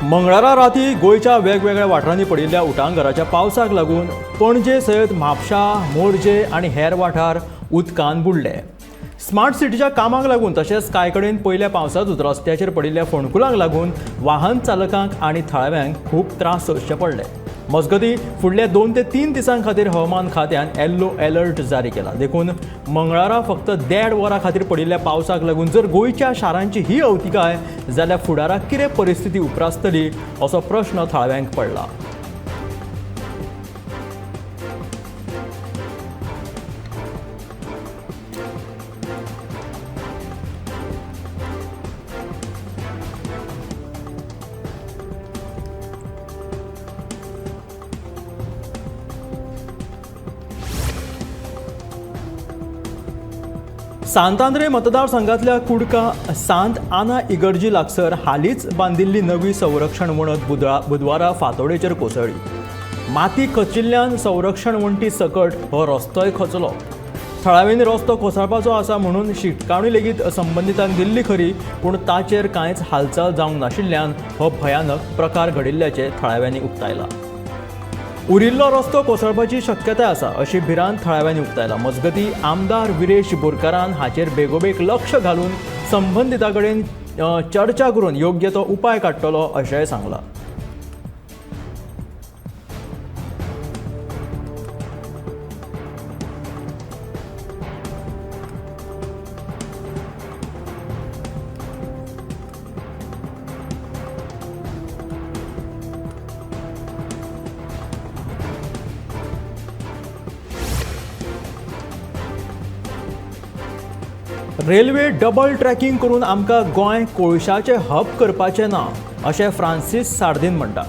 मंगळारा राती गोंयच्या वेगवेगळ्या वाठारांनी पडिल्ल्या उटांगाराच्या पावसाक लागून पणजे सयत म्हापशा, मोरजे आनी हेर वाठार उदकान बुडले. स्मार्ट सिटीच्या कामाक लागून तशेंच कांय कडेन पयल्या पावसांतूच रस्त्याचेर पडिल्ल्या फोंडकुलांक लागून वाहन चालकांक आनी थळाव्यांक खूब त्रास सोंसचे पडले. मजगतीं फुडल्या 2 ते 3 दिसां खातीर हवामान खात्यान येल्लो अलर्ट जारी केला. देखून मंगळारा फक्त 1.5 वरां खातीर पडिल्ल्या पावसाक लागून जर गोंयच्या शारांची ही अवतिकाय जाल्यार फुडाराक कितें परिस्थिती उप्रासतली असो प्रश्न थळाव्यांक पडला. सांतांद्रे मतदारसंघातल्या कुडका सांत आना इगर्जी लागसर हालींच बांदिल्ली नवी संरक्षण वणत बुधवारा फांतोडेचेर कोसळ्ळी. माती खचिल्ल्यान संरक्षण वण्टी सकट हो रस्तोय खचलो. थळाव्यांनी रस्तो कोसळपाचो आसा म्हणून शिटकावणी लेगीत संबंदितांक दिल्ली खरी, पूण ताचेर कांयच हालचाल जावंक नाशिल्ल्यान हो भयानक प्रकार घडिल्ल्याचें थळाव्यांनी उक्तायला. उरिल्लो रस्तो कोसळपाची शक्यताय आसा अशी भिरांत थळाव्यांनी उक्तायला. मजगतीं आमदार विरेश बोरकारान हाचेर बेगोबेग लक्ष घालून संबंदिता कडेन चर्चा करून योग्य तो उपाय काडटलो अशेंय सांगलां. रेल्वे डबल ट्रॅकिंग करून आमकां गोंय कोळशाचें हब करपाचें ना अशें फ्रांसीस सार्दीन म्हणटा.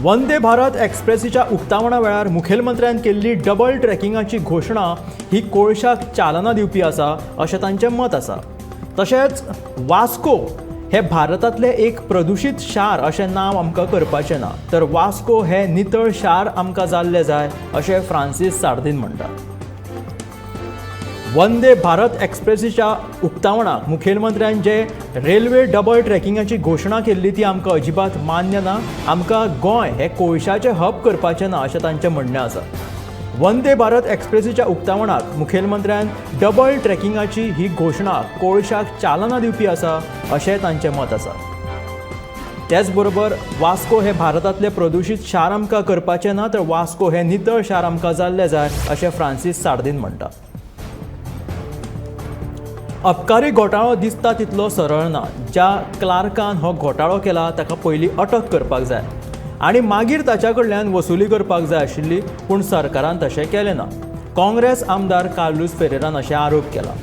वंदे भारत एक्सप्रेसीच्या उक्तावणा वेळार मुखेलमंत्र्यान केल्ली डबल ट्रॅकिंगाची घोशणा ही कोळशाक चालना दिवपी आसा अशें तांचें मत आसा. तशेंच वास्को हे भारतांतलें एक प्रदुशीत शार अशें नांव आमकां करपाचें ना, तर वास्को हे नितळ शार आमकां जाल्लें जाय अशें फ्रांसीस सार्दीन म्हणटा. वंदे भारत एक्सप्रेसीच्या उक्तावणाक मुखेलमंत्र्यान जे रेल्वे डबल ट्रॅकिंगाची घोशणा केल्ली ती आमकां अजिबात मान्य ना. आमकां गोंय हे कोळशाचें हब करपाचें ना अशें तांचें म्हणणें आसा. वंदे भारत एक्सप्रेसीच्या उक्तावणाक मुखेलमंत्र्यान डबल ट्रॅकिंगाची ही घोशणा कोळशाक चालना दिवपी आसा अशें तांचें मत आसा. त्याच बरोबर वास्को हे भारतांतलें प्रदुशीत शार आमकां करपाचें ना, तर वास्को हे नितळ शार आमकां जाल्लें जाय अशें फ्रांसीस सार्दीन म्हणटा. अबकारी घोटाळो दिसता तितलो सरळ ना. ज्या क्लार्कान हो घोटाळो केला ताका पयलीं अटक करपाक जाय आनी मागीर ताच्या कडल्यान वसुली करपाक जाय आशिल्ली, पूण सरकारान तशें केलें ना. काँग्रेस आमदार कार्लूस फेरेरान अशें आरोप केला.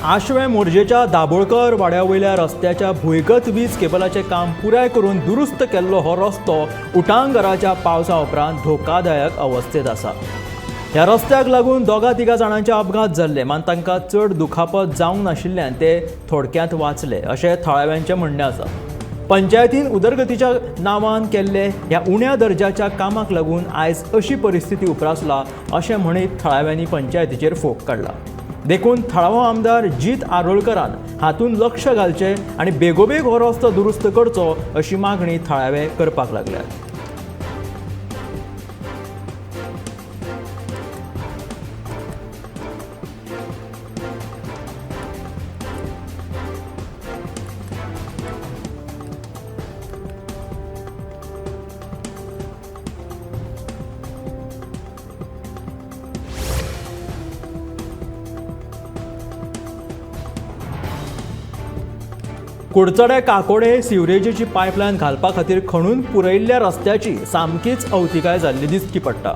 आश्वें मोरजेच्या दाबोळकर वाड्या वयल्या रस्त्याच्या भुंयगत वीज केबलाचें काम पुराय करून दुरुस्त केल्लो हो रस्तो उटांगाराच्या पावसा उपरांत धोकादायक अवस्थेंत आसा. ह्या रस्त्याक लागून 2-3 जाणांचे अपघात जाल्ले, मात तांकां चड दुखापत जावंक नाशिल्ल्यान ते थोडक्यांत वाचले अशें थळाव्यांचें म्हणणें आसा. पंचायतीन उदरगतीच्या नांवान केल्ले ह्या उण्या दर्जाच्या कामाक लागून आयज अशी परिस्थिती उप्रासला अशें म्हणीत थळाव्यांनी पंचायतीचेर फोग काडला. देखून थळावो आमदार जीत आरोलकरान हातूंत लक्ष घालचें आनी बेगोबेग हो रस्तो दुरुस्त करचो अशी मागणी थळावे करपाक लागल्यात. कुडचडे काकोडे सिवरेजीची पायपलायन घालपा खातीर खणून पुरयल्ल्या रस्त्याची सामकीच अवतिकाय जाल्ली दिश्टी पडटा.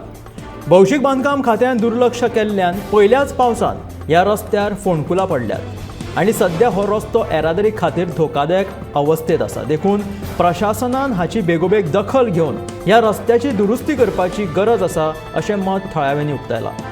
भौशीक बांदकाम खात्यान दुर्लक्ष केल्ल्यान पयल्याच पावसान ह्या रस्त्यार फोंडकुलां पडल्यात आनी सद्या हो रस्तो येरादारी खातीर धोकादायक अवस्थेत आसा. देखून प्रशासनान हाची बेगोबेग दखल घेवन ह्या रस्त्याची दुरुस्ती करपाची गरज आसा अशें मत थळाव्यांनी उक्तायलां.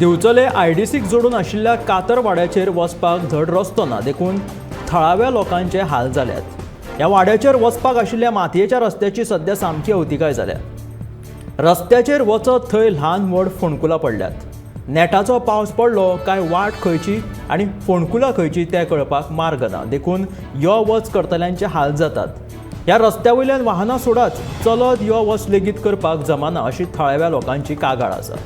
दिवचले आयडीसीक जोडून आशिल्ल्या कातरवाड्याचेर वचपाक धड रस्तो ना, देखून थळाव्या लोकांचे हाल जाल्यात. ह्या वाड्याचेर वचपाक आशिल्ल्या मातयेच्या रस्त्याची सद्या सामकी अवतिकाय जाल्या. रस्त्याचेर वचत थंय ल्हान व्हड फोंडकुलां पडल्यात. नेटाचो पावस पडलो काय वाट खंयची आनी फोंडकुलां खंयची तें कळपाक मार्ग ना, देखून यो वच करतल्यांचे हाल जातात. ह्या रस्त्या वयल्यान वाहनां सोडाच, चलत यो वच लेगीत करपाक जमाना अशी थळाव्या लोकांची कागाळ आसा.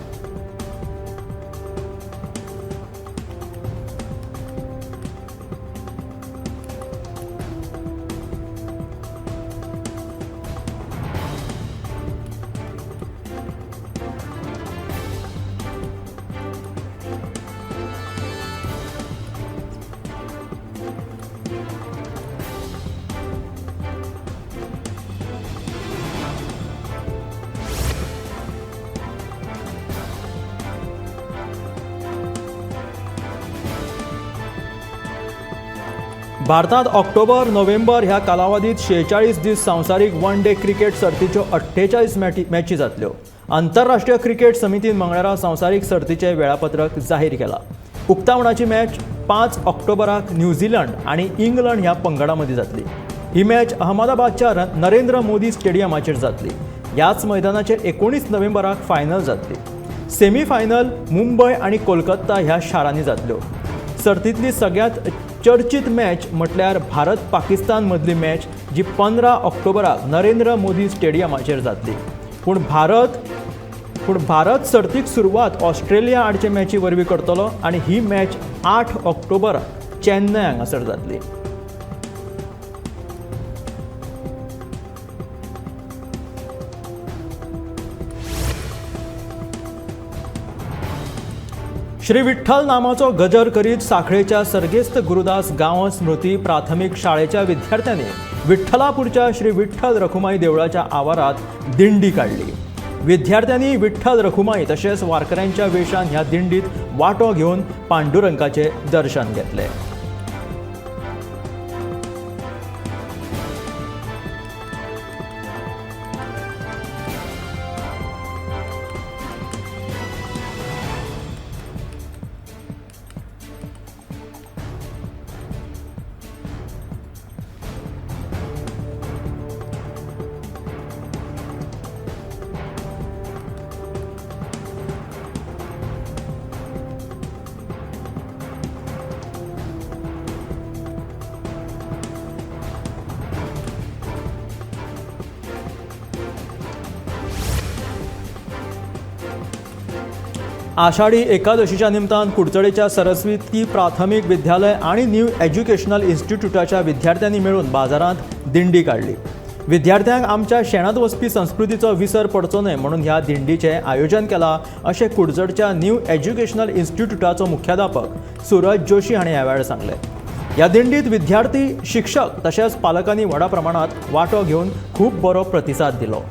भारतात ऑक्टोबर नोव्हेंबर ह्या कालावधीत 46 दीस संवसारीक वन डे क्रिकेट सर्तीच्यो 48 मॅची जातल्यो. आंतरराष्ट्रीय क्रिकेट समितीन मंगळारा संवसारीक सर्तीचें वेळापत्रक जाहीर केलां. उक्तावणाची मॅच 5 ऑक्टोबराक न्यूझीलंड आनी इंग्लंड ह्या पंगडां मदीं जातली. ही मॅच अहमदाबादच्या नरेंद्र मोदी स्टेडियमाचेर जातली. ह्याच मैदानाचेर 19 नोव्हेंबराक फायनल जातली. सेमीफायनल मुंबय आनी कोलकाता ह्या शारांनी जातल्यो. सर्तींतली सगळ्यांत चर्चित मॅच म्हटल्यार भारत पाकिस्तान मदली मॅच जी 15 ऑक्टोबराक नरेंद्र मोदी स्टेडियमाचेर जातली. पूण भारत सर्तीक सुरवात ऑस्ट्रेलिया आडचे मॅची वरवीं करतलो आनी ही मॅच 8 ऑक्टोबराक चेन्नय हांगासर जातली. श्री विठ्ठल नामाचो गजर करीत साखळेच्या सर्गेस्त गुरुदास गांवस स्मृती प्राथमीक शाळेच्या विद्यार्थ्यांनी विठ्ठलापूरच्या श्री विठ्ठल रखुमाई देवळाच्या आवारात दिंडी काडली. विद्यार्थ्यांनी विठ्ठल रखुमाई तशेंच वारकऱ्यांच्या वेशान ह्या दिंडीत वांटो घेवन पांडुरंगाचे दर्शन घेतले. आषाढी एकादशीच्या निमतान कुडचडेच्या सरस्वती प्राथमिक विद्यालय आणि न्यू एज्युकेशनल इन्स्टिट्यूटाच्या विद्यार्थ्यांनी मेळून बाजारांत दिंडी काडली. विद्यार्थ्यांक आमच्या शेणांत वचपी संस्कृतीचो विसर पडचो न्हय म्हणून ह्या दिंडीचें आयोजन केलां अशें कुडचडच्या न्यू एज्युकेशनल इन्स्टिट्यूटाचो मुख्याध्यापक सूरज जोशी हाणें ह्या वेळार सांगलें. ह्या दिंडीत विद्यार्थी, शिक्षक तशेंच पालकांनी व्हडा प्रमाणांत वांटो घेवन खूब बरो प्रतिसाद दिलो.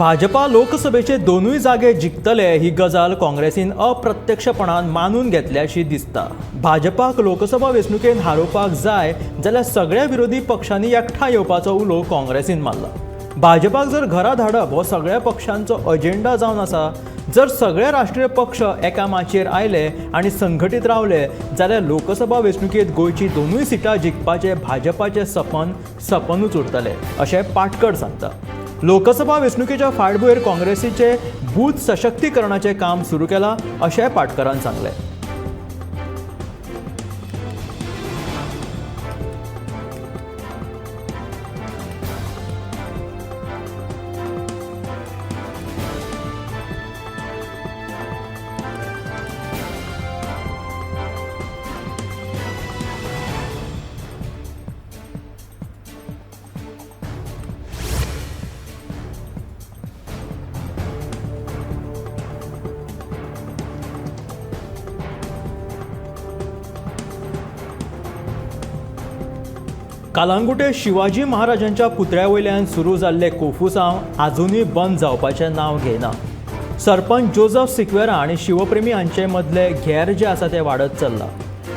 भाजपा लोकसभेचे दोनूय जागे जिखतले ही गजाल काँग्रेसीन अप्रत्यक्षपणान मानून घेतल्याशी दिसता. भाजपाक लोकसभा वेंचणुकेन हारोवपाक जाय जाल्यार सगळ्या विरोधी पक्षांनी एकठांय येवपाचो उलो काँग्रेसीन मारला. भाजपाक जर घरा धाडप हो सगळ्या पक्षांचो अजेंडा जावन आसा. जर सगळे राष्ट्रीय पक्ष एका माचयेर आयले आनी संघटीत रावले जाल्यार लोकसभा वेंचणुकेंत गोंयची दोनूय सिटां जिखपाचें भाजपाचें सपन सपनूच उरतलें अशें पाटकर सांगता. लोकसभा वेंचणुकेच्या फाटभुंयेर काँग्रेसीचे बूथ सशक्तीकरणाचें काम सुरू केलां अशेंय पाटकरान सांगलें. कालांगुटे शिवाजी महाराजांच्या पुतळ्या वयल्यान सुरू जाल्ले कोफुसांव आजुनूय बंद जावपाचें नांव घेयना. सरपंच जोजफ सिक्वेरा आनी शिवप्रेमी हांचे मदले घेर जे आसा ते वाडत चल्ला.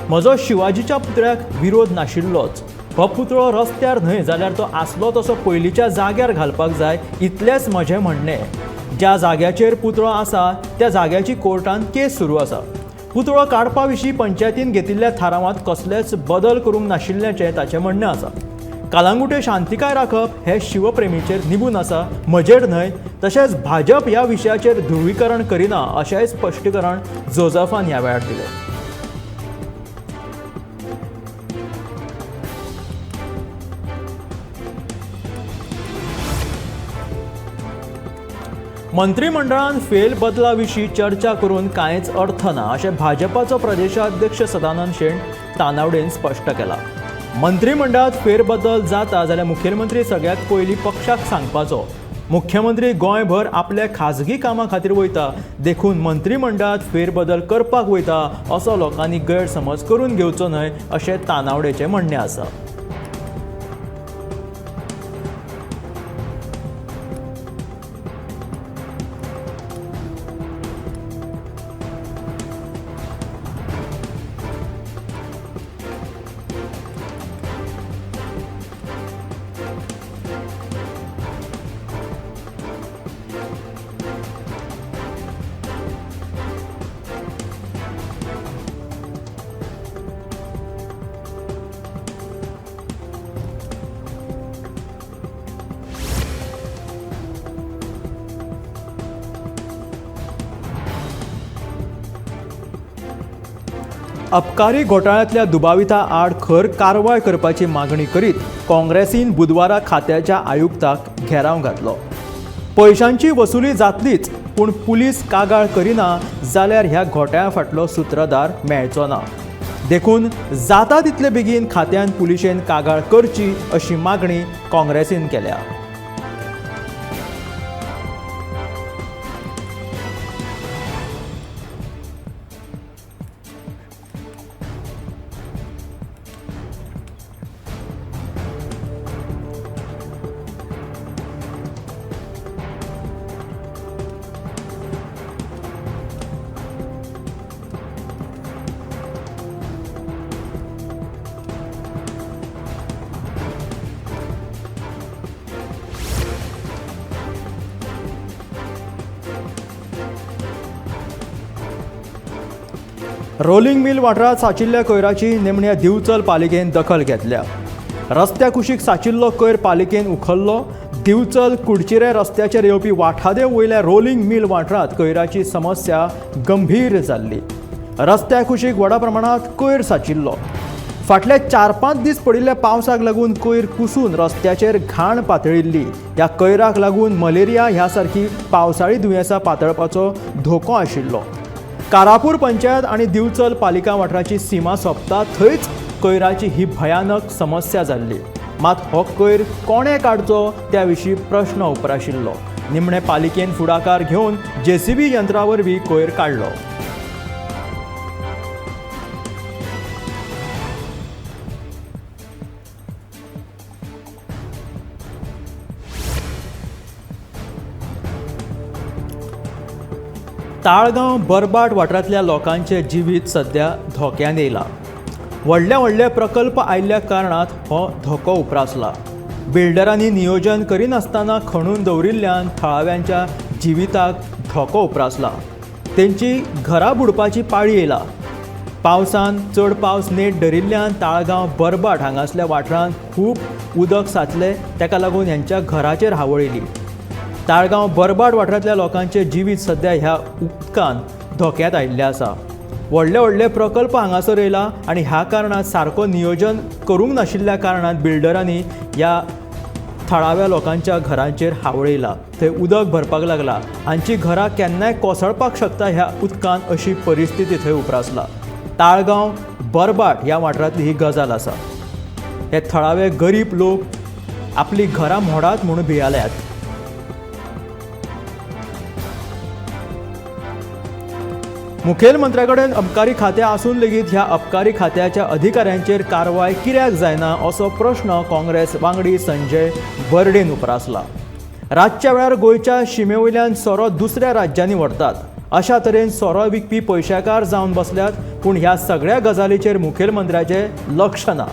म्हजो शिवाजीच्या पुतळ्याक विरोध नाशिल्लोच. हो पुतळो रस्त्यार न्हय जाल्यार तो आसलो तसो पयलींच्या जाग्यार घालपाक जाय इतलेंच म्हजें म्हणणें. ज्या जाग्याचेर पुतळो आसा त्या जाग्याची कोर्टान केस सुरू आसा. पुतळो काडपा विशीं पंचायतीन घेतिल्ल्या थारावांत कसलेच बदल करूंक नाशिल्ल्याचें ताचें म्हणणें आसा. कालांगुटे शांतिकाय राखप हें शिवप्रेमीचेर निबून आसा, म्हजेर न्हय. तशेंच भाजप ह्या विशयाचेर ध्रुवीकरण करिना अशेंय स्पश्टीकरण जोजफान ह्या वेळार दिलें. मंत्रिमंडळान फेरबदला विशीं चर्चा करून कांयच अर्थ ना अशें भाजपाचो प्रदेशाध्यक्ष सदानंद शेण तानावडेन स्पश्ट केलां. मंत्रिमंडळांत फेरबदल जाता जाल्यार मुखेलमंत्री सगळ्यांत पयलीं पक्षाक सांगपाचो. मुख्यमंत्री गोंयभर आपल्या खाजगी कामां खातीर वयता देखून मंत्रिमंडळांत फेरबदल करपाक वयता असो लोकांनी गैरसमज करून घेवचो न्हय अशें तानावडेचें म्हणणें आसा. अबकारी घोटाळ्यांतल्या दुबाविता आड खर कारवाय करपाची मागणी करीत काँग्रेसीन बुधवारा खात्याच्या आयुक्ताक घेराव घातलो. पयशांची वसुली जातलीच पूण पुलीस कागाळ करिना जाल्यार ह्या घोटाळ्या फाटलो सुत्रधार मेळचो ना. देखून जाता तितले बेगीन खात्यान पुलिशेन कागाळ करची अशी मागणी काँग्रेसीन केल्या. रोलिंग मिल वाठारांत साचिल्ल्या कोयराची निमण्या दिवचल पालिकेन दखल घेतल्या. रस्त्या कुशीक साचिल्लो कोयर पालिकेन उखल्लो. दिवचल कुडचिरे रस्त्याचेर येवपी वाठादेव वयल्या रोलिंग मिल वाठारांत कोयराची समस्या गंभीर जाल्ली. रस्त्या कुशीक व्हडा प्रमाणांत कोयर साचिल्लो. फाटले 4-5 दीस पडिल्ल्या पावसाक लागून कोयर कुसून रस्त्याचेर घाण पातळिल्ली. ह्या कोयराक लागून मलेरिया ह्या सारकी पावसाळी दुयेंसां पातळपाचो धोको आशिल्लो. कारापूर पंचायत आनी दिवचल पालिका वाठाराची सीमा सोंपता थंयच कोयराची ही भयानक समस्या जाल्ली. मात हो कोयर कोणें काडचो त्या विशीं प्रश्न उप्राशिल्लो. निमणे पालिकेन फुडाकार घेवन जेसीबी यंत्रा वरवीं कोयर काडलो. ताळगांव बरबाट वाठारांतल्या लोकांचें जिवीत सध्या धोक्यान येयलां. व्हडले व्हडले प्रकल्प आयिल्ल्या कारणांत हो धोको उप्रासला. बिल्डरांनी नियोजन करिनासतना खणून दवरिल्ल्यान थळाव्यांच्या जिविताक धोको उप्रासला. तेंची घरां बुडपाची पाळी येयला. पावसान चड पावस नेट धरिल्ल्यान ताळगांव बरबाट हांगासल्या वाठारांत खूब उदक साचलें. ताका लागून ह्यांच्या घराचेर हावळ येयली. ताळगांव बरबाट वाठारांतल्या लोकांचें जिवीत सध्या ह्या उदकान धोक्यांत आयिल्लें आसा. व्हडले व्हडले प्रकल्प हांगासर येयला आनी ह्या कारणान सारको नियोजन करूंक नाशिल्ल्या कारणान बिल्डरांनी ह्या थळाव्या लोकांच्या घरांचेर हावळ येयला. थंय उदक भरपाक लागला. हांची घरां केन्नाय कोसळपाक शकता ह्या उदकान अशी परिस्थिती थंय उप्रासला. ताळगांव बरबाट ह्या वाठारांतली ही गजाल आसा. हे थळावे गरीब लोक आपली घरां मोडात म्हूण भियाल्यात. मुखेलमंत्र्या कडेन अबकारी खातें आसून लेगीत ह्या अबकारी खात्याच्या अधिकाऱ्यांचेर कारवाय कित्याक जायना असो प्रश्न काँग्रेस वांगडी संजय बर्डेन उप्रासला. रातच्या वेळार गोंयच्या शिमे वयल्यान सोरो दुसऱ्या राज्यांनी व्हरतात. अशा तरेन सोरो विकपी पयशेकार जावन बसल्यात. पूण ह्या सगळ्या गजालीचेर मुखेलमंत्र्याचें लक्ष ना.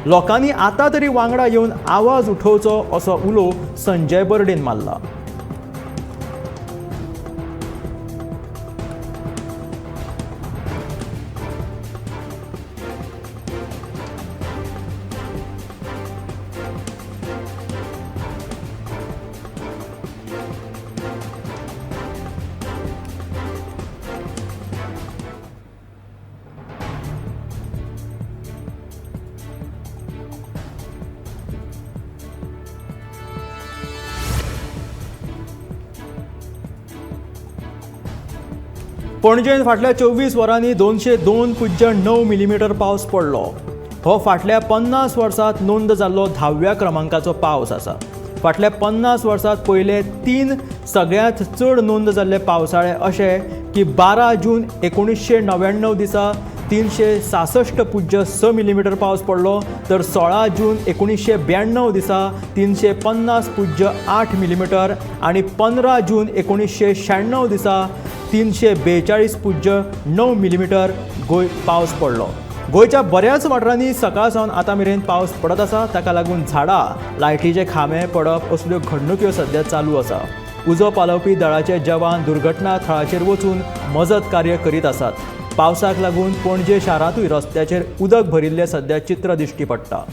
लोकांनी आतां तरी वांगडा येवन आवाज उठोवचो असो उलो संजय बर्डेन मारला. पणजेन फाटल्या 24 वरांनी 202.9 मिलीमीटर पावस पडलो. हो फाटल्या 50 वर्सांत नोंद जाल्लो 10व्या क्रमांकाचो पावस आसा. फाटल्या 50 वर्सांत पयले 3 सगळ्यांत चड नोंद जाल्ले पावसाळे अशे की 12 जून 1999 दिसा 366.6 मिलीमीटर पावस पडलो, तर 16 जून 1992 दिसा 350.8 मिलीमीटर आनी 15 जून 1996 दिसा 342.9 मिलीमीटर गोंय पावस पडलो. गोंयच्या बऱ्याच वाठारांनी सकाळ सावन आतां मेरेन पावस पडत आसा. ताका लागून झाडां, लायटीचे खांबे पडप असल्यो घडणुक्यो सध्या चालू आसा. उजो पालोवपी दळाचे जवान दुर्घटना थळाचेर वचून मजत कार्य करीत आसात. पावसाक लागून पणजे शारांतूय रस्त्याचेर उदक भरिल्लें सध्या चित्र दिश्टी पडटा.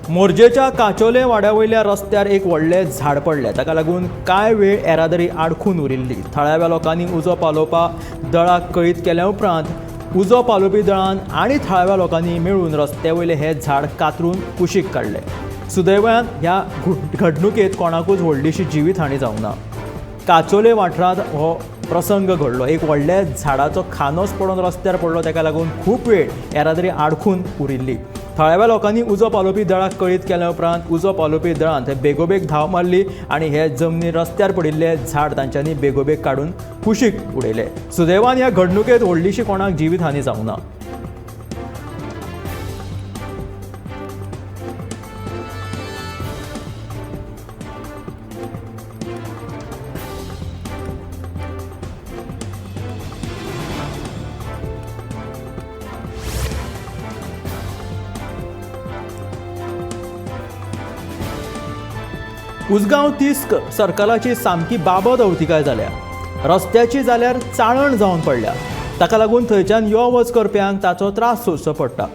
मोरजेच्या काचोले वाड्या वयल्या रस्त्यार एक व्हडलें झाड पडलें. ताका लागून कांय वेळ येरादारी आडखून उरिल्ली. थळाव्या लोकांनी उजो पालोवपा दळाक कळीत केल्या उपरांत उजो पालोवपी दळान आनी थळाव्या लोकांनी मेळून रस्त्या वयलें हें झाड कातरून कुशीक काडलें. सुदैवान ह्या घडणुकेंत कोणाकूच व्हडलीशी जिवीतहानी जावंक ना. काचोले वाठारांत हो प्रसंग घडलो. एक व्हडल्या झाडाचो खानोस पडून रस्त्यार पडलो. ताका लागून खूब वेळ येरादारी आडखून उरिल्ली. थळाव्या लोकांनी उजो पालोवपी दळाक कळीत केल्या उपरांत उजो पालोवपी दळान थंय बेगोबेग धांव मारली आनी हे जमनीर रस्त्यार पडिल्ले झाड तांच्यांनी बेगोबेग काडून कुशीक उडयले. सुदैवान ह्या घडणुकेंत व्हडलीशी कोणाक जिवीतहानी जावंक ना. उसगांव तिस्क सर्कलाची सामकी बाबत अवतिकाय जाल्या. रस्त्याची जाल्यार चाळण जावन पडल्या. ताका लागून थंयच्यान यो वच करप्यांक ताचो त्रास सोंसचो पडटा.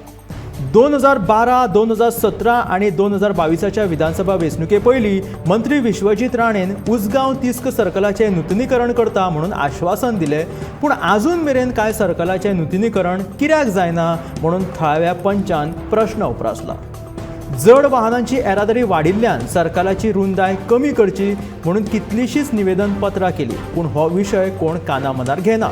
2012, 2017 आनी 2022च्या विधानसभा वेंचणुके पयलीं मंत्री विश्वजीत राणेन उसगांव तिस्क सर्कलाचें नुतनीकरण करता म्हणून आश्वासन दिलें. पूण आजून मेरेन कांय सर्कलाचें नुतनीकरण कित्याक जायना म्हणून थळाव्या पंचान प्रश्न उप्रासला. जड वाहनांची येरादारी वाडिल्ल्यान सरकाराची रुंदाय कमी करची म्हणून कितलीशीच निवेदन पत्रां केली, पूण हो विशय कोण काना मनार घेना.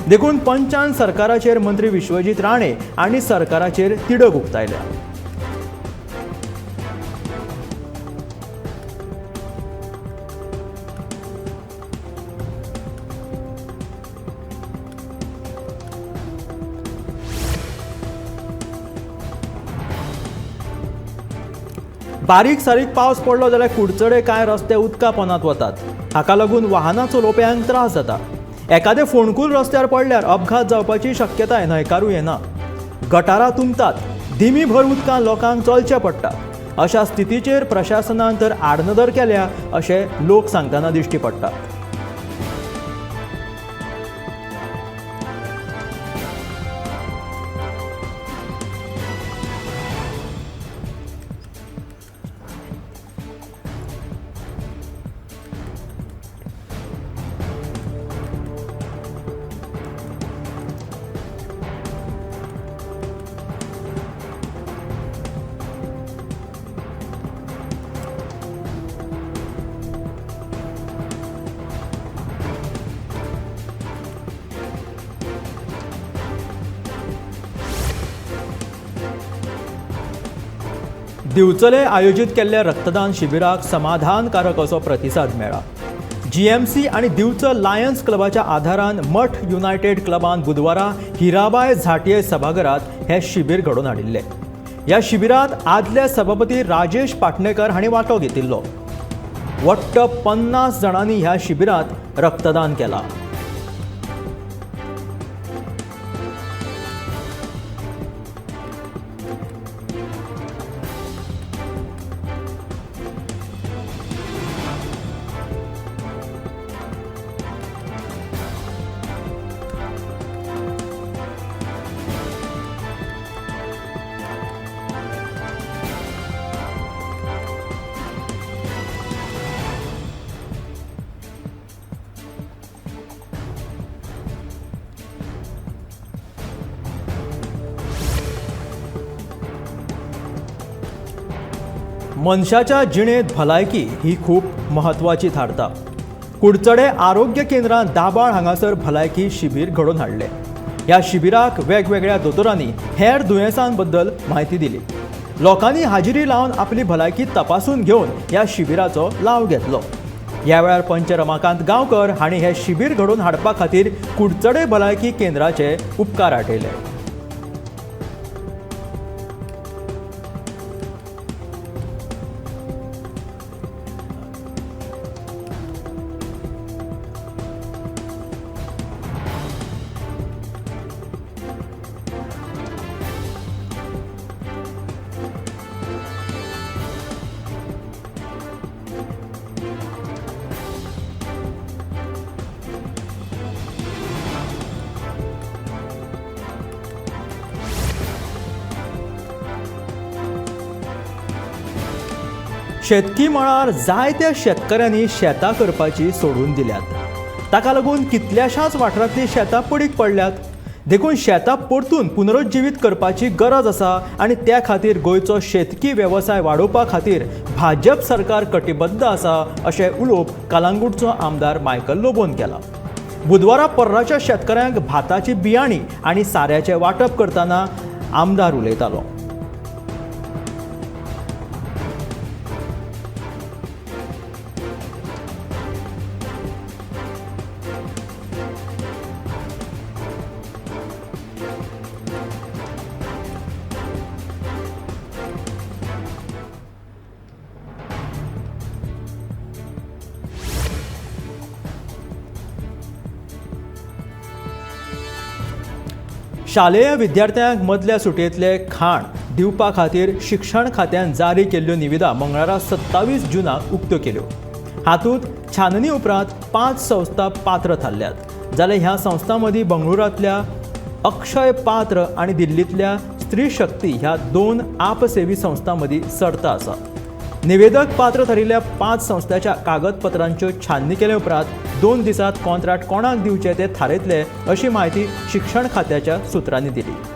देखून पंचान सरकाराचेर मंत्री विश्वजीत राणे आनी सरकाराचेर तिडक उक्तायल्या. बारीक सारीक पावस पडलो जाल्यार कुडचडे कांय रस्ते उदका पोंदांत वतात. हाका लागून वाहनां चलोवप्यांक त्रास जाता. एखादें फोंडकूल रस्त्यार पडल्यार अपघात जावपाची शक्यताय न्हयकारूं येना. गटारां तुंबतात, दिमी भर उदकान लोकांक चलचें पडटा. अशा स्थितीचेर प्रशासनान तर आडनदर केल्या अशें लोक सांगतना दिश्टी पडटा. दिवचले आयोजीत केल्ल्या रक्तदान शिबिराक समाधानकारक असो प्रतिसाद मेळ्ळा. जीएमसी आनी दिवचल लायन्स क्लबाच्या आधारान मठ युनायटेड क्लबान बुधवारा हिराबाय झांट्ये सभाघरात हे शिबीर घडोवन हाडिल्लें. ह्या शिबिरात आदले सभापती राजेश पाटणेकर हांणी वांटो घेतिल्लो. वट्ट 50 जाणांनी ह्या शिबिरात रक्तदान केलां. मनशाच्या जिणेंत भलायकी ही खूब म्हत्वाची थारता. कुडचडे आरोग्य केंद्रान दाबाळ हांगासर भलायकी शिबीर घडोवन हाडलें. ह्या शिबिराक वेगवेगळ्या दोतोरांनी हेर दुयेंसांबद्दल म्हायती दिली. लोकांनी हाजिरी लावन आपली भलायकी तपासून घेवन ह्या शिबिराचो लाव घेतलो. ह्या वेळार पंच रमाकांत गांवकर हांणी हें शिबीर घडोवन हाडपा खातीर कुडचडे भलायकी केंद्राचे उपकार आठयले. शेतकी मळार जायत्या शेतकऱ्यांनी शेतां करपाची सोडून दिल्यात. ताका लागून कितल्याशाच वाठारांतलीं शेतां पडीक पडल्यात. देखून शेतां परतून पुनरुज्जीवीत करपाची गरज आसा आनी त्या खातीर गोंयचो शेतकी वेवसाय वाडोवपा खातीर भाजप सरकार कटिबद्ध आसा अशें उलोवप कलांगूटचो आमदार मायकल लोबोन केला. बुधवारा पर्राच्या शेतकऱ्यांक भाताची बियाणी आनी साऱ्याचें वांटप करतना आमदार उलयतालो. शालेय विद्यार्थ्यांक मदल्या सुटयेंतले खाण दिवपा खातीर शिक्षण खात्यान जारी केल्ल्यो निविदा मंगळारा 27 जूनाक उक्त्यो केल्यो. हातूंत छाननी उपरांत 5 संस्था पात्र थारल्यात. जाल्यार ह्या संस्थां मदीं बंगळुरांतल्या अक्षय पात्र आनी दिल्लींतल्या स्त्री शक्ती ह्या 2 आपसेवी संस्थां मदीं सर्त आसा. निवेदक पात्र थारिल्ल्या 5 संस्थांच्या कागदपत्रांच्यो छाननी केले उपरांत 2 दिसांत कॉन्ट्रॅक्ट कोणाक दिवचें तें थारयतले अशी म्हायती शिक्षण खात्याच्या सुत्रांनी दिली.